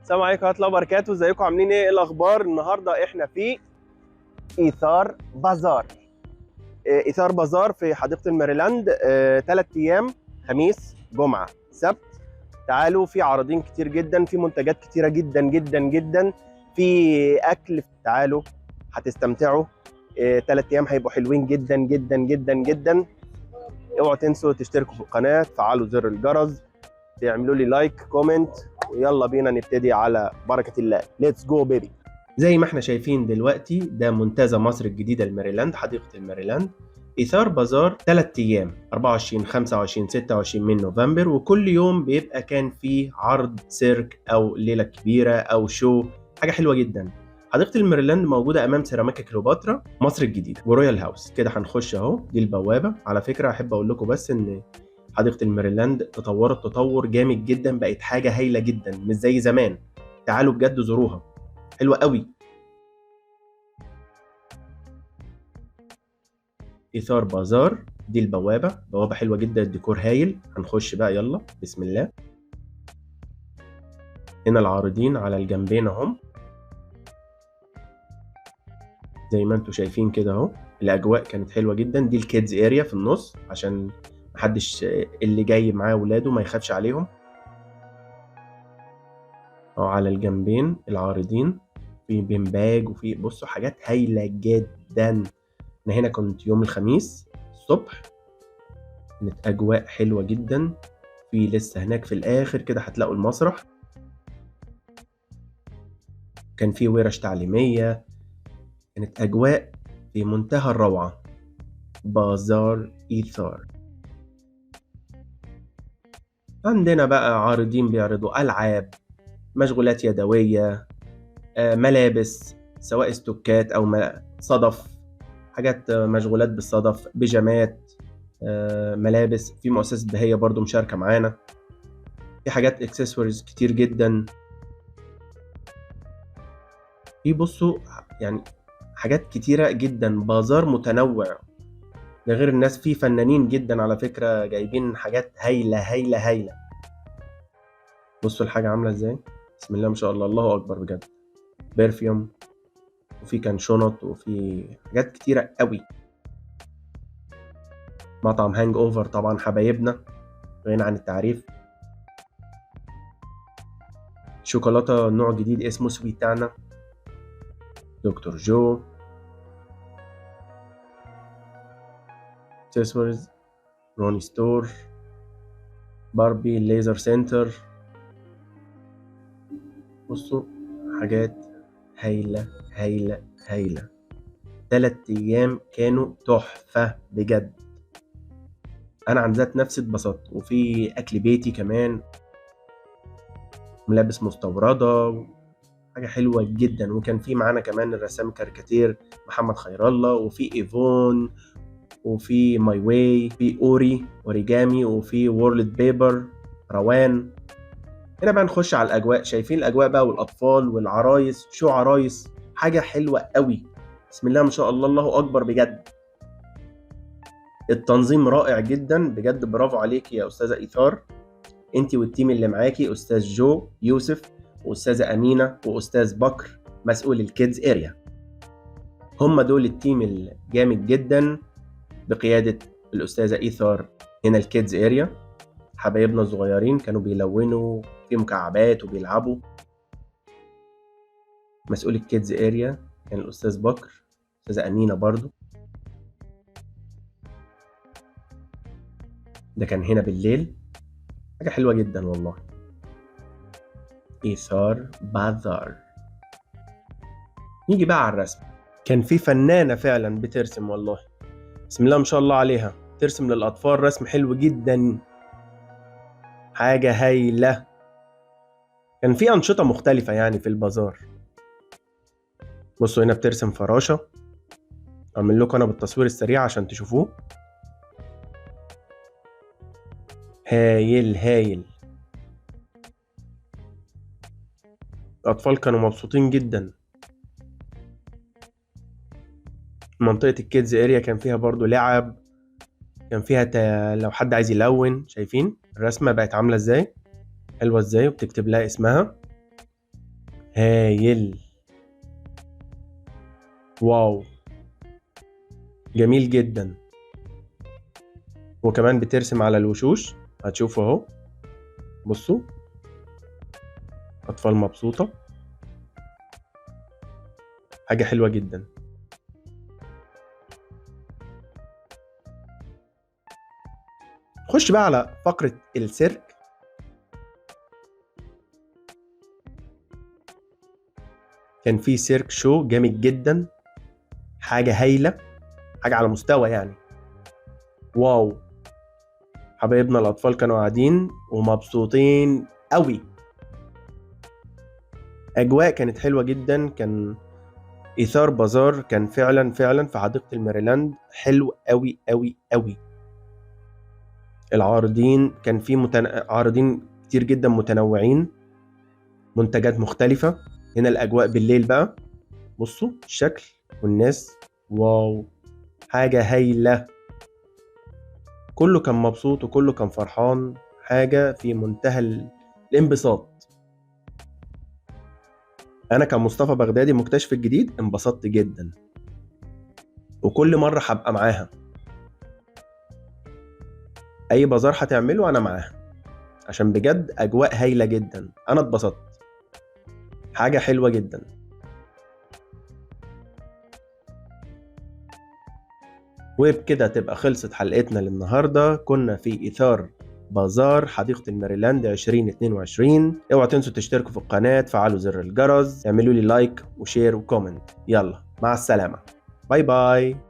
السلام عليكم ورحمة الله وبركاته. ازيكم عاملين ايه؟ ايه الاخبار؟ النهارده احنا في ايثار بازار. ايثار بازار في حديقة الميريلاند. 3 ايام، خميس جمعه سبت. تعالوا، في عارضين كتير جدا، في منتجات كتيرة جدا جدا جدا، في اكل. تعالوا هتستمتعوا. 3 ايام هيبقوا حلوين جدا جدا جدا جدا. اوعوا تنسوا تشتركوا في القناه، تفعلوا زر الجرس، تعملوا لي like، comment، ويلا بينا نبتدي على بركة الله. let's go baby. زي ما احنا شايفين دلوقتي، ده منتزه مصر الجديده، الميريلاند، حديقة الميريلاند. ايثار بازار 3 ايام، 24، 25، 26 من نوفمبر. وكل يوم بيبقى كان فيه عرض سيرك او ليلة كبيرة او show، حاجة حلوة جدا. حديقة الميريلاند موجودة امام سيراميكا كليوباترا، مصر الجديده، ورويال هاوس. كده هنخش اهو، دي البوابه. على فكره، احب اقول لكم بس ان حديقة الميريلاند تطورت تطور جامد جدا، بقت حاجة هايلة جدا، مش زي زمان. تعالوا بجد زوروها، حلوة قوي. ايثار بازار، دي البوابه، بوابه حلوة جدا، الديكور هايل. هنخش بقى، يلا بسم الله. هنا العارضين على الجنبين اهم، زي ما انتم شايفين كده اهو. الاجواء كانت حلوة جدا. دي ال kids area في النص، عشان محدش اللي جاي معاه ولاده ما يخافش عليهم. اهو على الجنبين العارضين، في bean bag وفي بصوا حاجات هايلة جدا. انا هنا كنت يوم الخميس الصبح، كانت اجواء حلوة جدا. في لسه هناك في الاخر كده هتلاقوا المسرح، كان في ورش تعليمية، كانت اجواء في منتهى الروعة. بازار ايثار. عندنا بقى عارضين بيعرضوا ألعاب، مشغولات يدوية، ملابس، سواء استوكات أو صدف، حاجات، مشغولات بالصدف، بيجامات، ملابس. في مؤسسة بهية برضو مشاركة معانا في حاجات اكسسوارز كتير جدا. في بصوا حاجات كتيرة جدا، بازار متنوع. ده غير الناس، في فنانين جدا على فكرة جايبين حاجات هايلة هايلة هايلة. بصوا الحاجة عاملة ازاي، بسم الله ما شاء الله، الله أكبر بجد. perfume، وفي كان شنط، وفي حاجات كتيرة قوي. مطعم Hangover طبعا حبايبنا، غني عن التعريف. شوكولاتة نوع جديد اسمه سويتانا. دكتور جو، اكسسوارز، روني store، باربي، laser center. بصوا حاجات هايلة هايلة هايلة. 3 أيام كانوا تحفة بجد، أنا عن ذات نفسي اتبسطت. وفي أكل بيتي كمان، ملابس مستوردة، حاجة حلوة جدا. وكان في معانا كمان الرسام كاريكاتير محمد خير الله، وفي ايفون، وفي ماي واي، في اوري اوريجامي، وفي World Paper روان. هنا بقى نخش على الاجواء، شايفين الاجواء بقى والاطفال والعرايس، show عرايس، حاجة حلوة قوي. بسم الله ما شاء الله، الله اكبر بجد. التنظيم رائع جدا بجد، برافو عليك يا استاذه ايثار، انت وال team اللي معاكي، استاذ جو يوسف واستاذه امينه واستاذ بكر مسؤول ال kids area. هم دول ال team الجامد جدا بقيادة الاستاذة ايثار. هنا ال kids area، حبايبنا الصغيرين كانوا بيلونوا في مكعبات وبيلعبوا. مسؤول ال kids area كان الاستاذ بكر، استاذه امينه برضو. ده كان هنا بالليل، حاجة حلوة جدا والله. ايثار بازار. نيجي بقى على الرسم. كان في فنانة فعلا بترسم والله، بسم الله ما شاء الله عليها، ترسم للأطفال رسم حلو جدا، حاجة هايلة. كان في أنشطة مختلفة في البازار. بصوا هنا بترسم فراشة، أعمل لكم أنا بالتصوير السريع عشان تشوفوه. هايل هايل، الأطفال كانوا مبسوطين جدا. منطقة ال kids area كان فيها برضو لعب، كان فيها لو حد عايز يلون. شايفين الرسمة بقت عاملة ازاي، حلوة ازاي، وبتكتب لها اسمها. هايل، wow، جميل جدا. وكمان بترسم على الوشوش، هتشوفوا اهو. بصوا، اطفال مبسوطة، حاجة حلوة جدا. خش بقى على فقرة السيرك. كان في سيرك شو جامد جدا، حاجة هايلة، حاجة على مستوى يعني. واو، حبايبنا الأطفال كانوا قاعدين ومبسوطين قوي. أجواء كانت حلوة جدا. كان إيثار بازار كان فعلا فعلا في حديقة الميريلاند حلو قوي قوي قوي. العارضين كان في عارضين كتير جدا متنوعين، منتجات مختلفة. هنا الأجواء بالليل بقى، بصوا الشكل والناس، واو، حاجة هايلة. كله كان مبسوط وكله كان فرحان، حاجة في منتهى الانبساط. أنا كمصطفى بغدادي مكتشف الجديد انبسطت جدا، وكل مرة هبقى معاها. أي بازار هتعمله أنا معاها، عشان بجد أجواء هايلة جدا. أنا اتبسطت، حاجة حلوة جدا. وبكده تبقى خلصت حلقتنا للنهاردة. كنا في إيثار بازار حديقة الميريلاند 2022. اوعوا تنسوا تشتركوا في القناة، تفعلوا زر الجرس، اعملوا لي like و share و comment. يلا مع السلامة، bye bye.